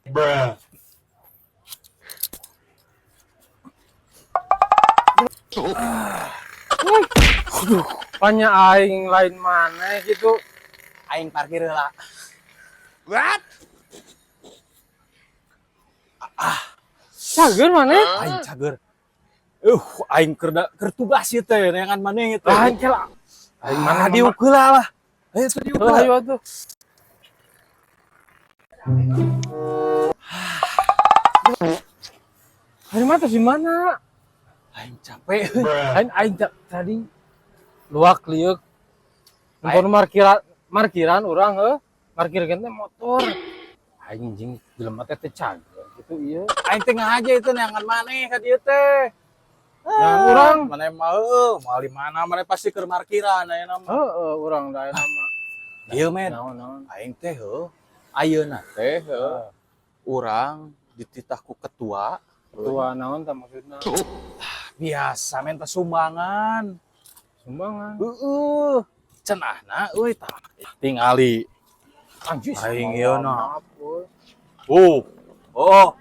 Bruh. Panya aing lain mana gitu. Aing parkir heula. What? Cager mana? Aing cager. Aing keur keur tugas ieu teh neangan maneh ieu teh. Aing kela. Aing Mana mana diuk heula lah. Ayo tuh diuk Oh, heula. ayo atuh. Hari mata di mana? Aing capek. Bruh. Aing aing tadi luak liuk. Motor markiran markiran urang heuh. Parkir teh motor. Aing jeung jelema teh teu cager gitu ieu. Aing teh ngahaja itu neangan maneh ka dieu teh. Neangan urang. Maneh mah heueuh, moal di mana maneh pasti keur markiran ayeuna mah. Heeh, urang da ayeuna mah. Ieu men, Naon naon. Aing teh heuh. Ayeuna teh heuh. Urang dititah ku ketua. Ketua naon tah maksudna? Biasa minta sumbangan. Sumbangan. Heeh. Cenahna euy tah. Tingali. Anjis. Aing ieu na. Maaf, euy. Oh. Oh.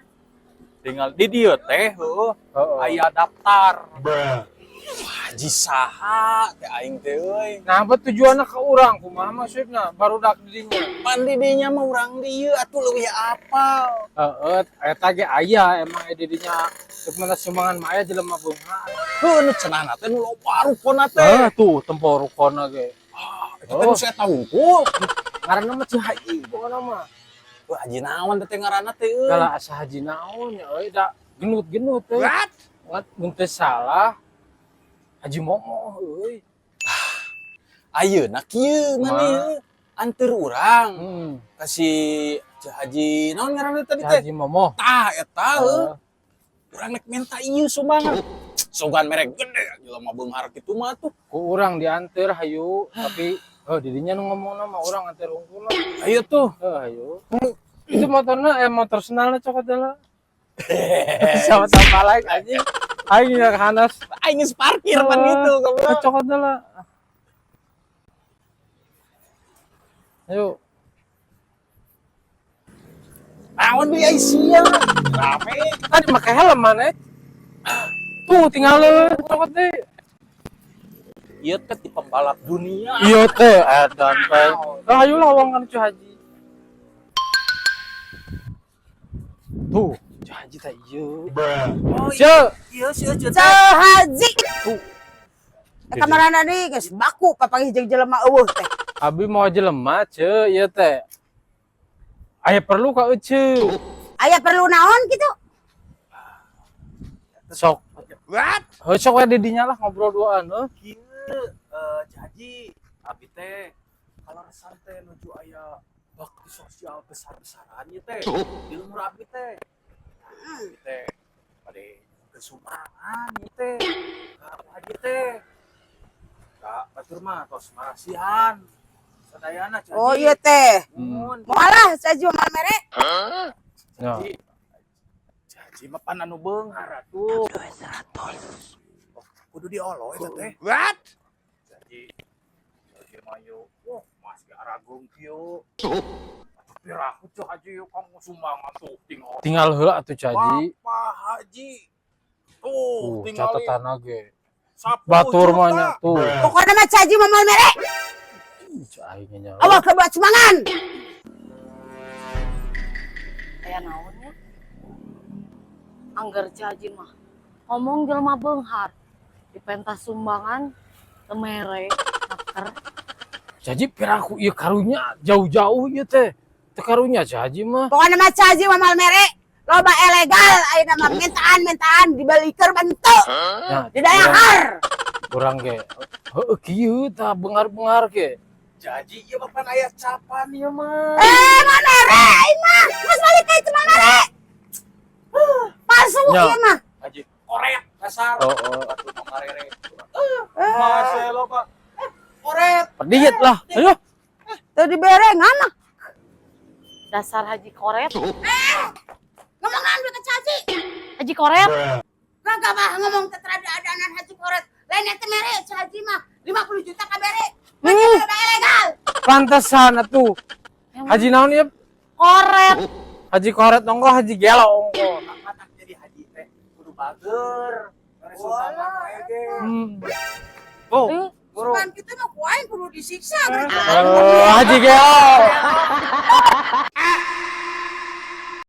Tinggal di dieu teh heueuh Heeh. aya daftar. Bruh. Haji saha teh aing teh euy. Nah, apa tujuanna ke urang kumaha maksudna? Barudak di dinya. Pan di dinya mah urang dieu atuh leuwih apal. Heeh, eta ge aya emang di dinya sok minta sumbangan mah aya jelema beunghar. Heuh nu cenahna teh nu loba rukona teh. Eh tuh tempo rukona ge. Eta teh nu saya hungkul. Ngaranna mah Ceu Haji pokona mah. Wah, haji naon teh ngaranna teh euy. Kala asa haji naon ya euy da genut-genut teh. What? Ngat mun teu salah Haji Momo euy. Ayeuna kieu maneh anteur urang ka si Ceu Haji naon ngaranna tadi Ceu teh? Haji Momo. Tah eta heuh. Heeh. Urang nek minta ieu sumbangan. Sugan merek gede jelema beunghar kitu mah tuh. Ku urang dianteur hayu tapi oh didinya nu ngomongna mah urang anteur hungkul lah. Ayo tuh. Heuh hayu. Itu motorna motor senalna cokot heula. Sama tambah like anjing. Aing nya hanas. Aing geus parkir pan gitu goblok. Cokot heula. Ayo. Naon deui ai sia? Rame. Tadi make helm mana? Tuh tinggal cokot deh. Ieu teh ti pembalap dunia. Iya teh, edan teh. Lah ayo lah wong kan Cu Haji. Tuh, Cu Haji teh ieu. Bruh. Oh Ceu, iya sih Ceu teh. Ceu Haji. Tuh. Eta kamarana deui geus baku papanggih jeung jelema eueuh teh. Abi mau jelema Ceu, ieu teh. Aya perlu ka Ece. Aya perlu naon kitu? Sok. What? Heuh sok we di dinya lah ngobrol duaan heuh. Kieu Ceu Haji, abi teh kalau resan teh nuju aya bakti sosial besar-besaran ieu teh. Di lembur abi teh. Abi teh bade sumbangan ieu teh. Ka Haji teh. Ka batur mah tos marasihan. Sadayana Ceu Haji. Oh iya teh. Mun. Moal Ceu Haji moal mere. Ya. Ceu Haji mah pan anu beunghar atuh. Oh, kudu diolo eta teh. What? Jadi jadi mah yo, wah mas ge arageung kieu. Atuh piraku Ceu Haji yo kang sumbangan tuh tinggal. Tinggal heula atuh Cu Haji. Bapak Haji. Tuh, Tuh, tinggal catetanna ge. Batur mah nya tuh. Bruh. Pokona mah Ceu Haji mah moal mere. Ih, Cu aing nya. Awak keur buat sumbangan. Aya naonnya? Angger Ceu Haji mah ngomong jelema beunghar dipentas sumbangan teu mere naker. Cu Haji piraku ieu karunya jauh-jauh ieu teh. Teu karunya Cu Haji mah. Pokona mah Ceu Haji mah moal mere. Loba ilegal ayeuna mah mintaan-mintaan dibalikeun bentuk. Nah, Didayahar. Urang ge heueuh kieu tah beunghar-beunghar ge. Ceu Haji ieu mah pan aya capan ieu mah. Eh, moal mere aing mah. Geus balik ka itu moal mere. Palsu Ya. ieu mah. Haji koret kasar. Oh, oh. Atuh mah marere. Masa lo Pak. Koret. Pedit lah. Ayo. Teu dibere ngamak. Dasar Haji Koret. Ngomong naon ka Ceu Haji? Haji Koret. Bruh. Kagak mah ngomong teh terada adanan Haji Koret. Lain eta mere Ceu Haji mah 50 juta ka bere. Macam udah ilegal. Pantesan atuh. Haji naon ieu? Koret. Haji Koret ongkoh, Haji Gelo ongkoh. Matak jadi haji teh kudu bager. Mere sumbangan wae ge. Oh, Eh, buru. Kan kita mah ku aing kudu disiksa gitu. Eh, Haji Gelo.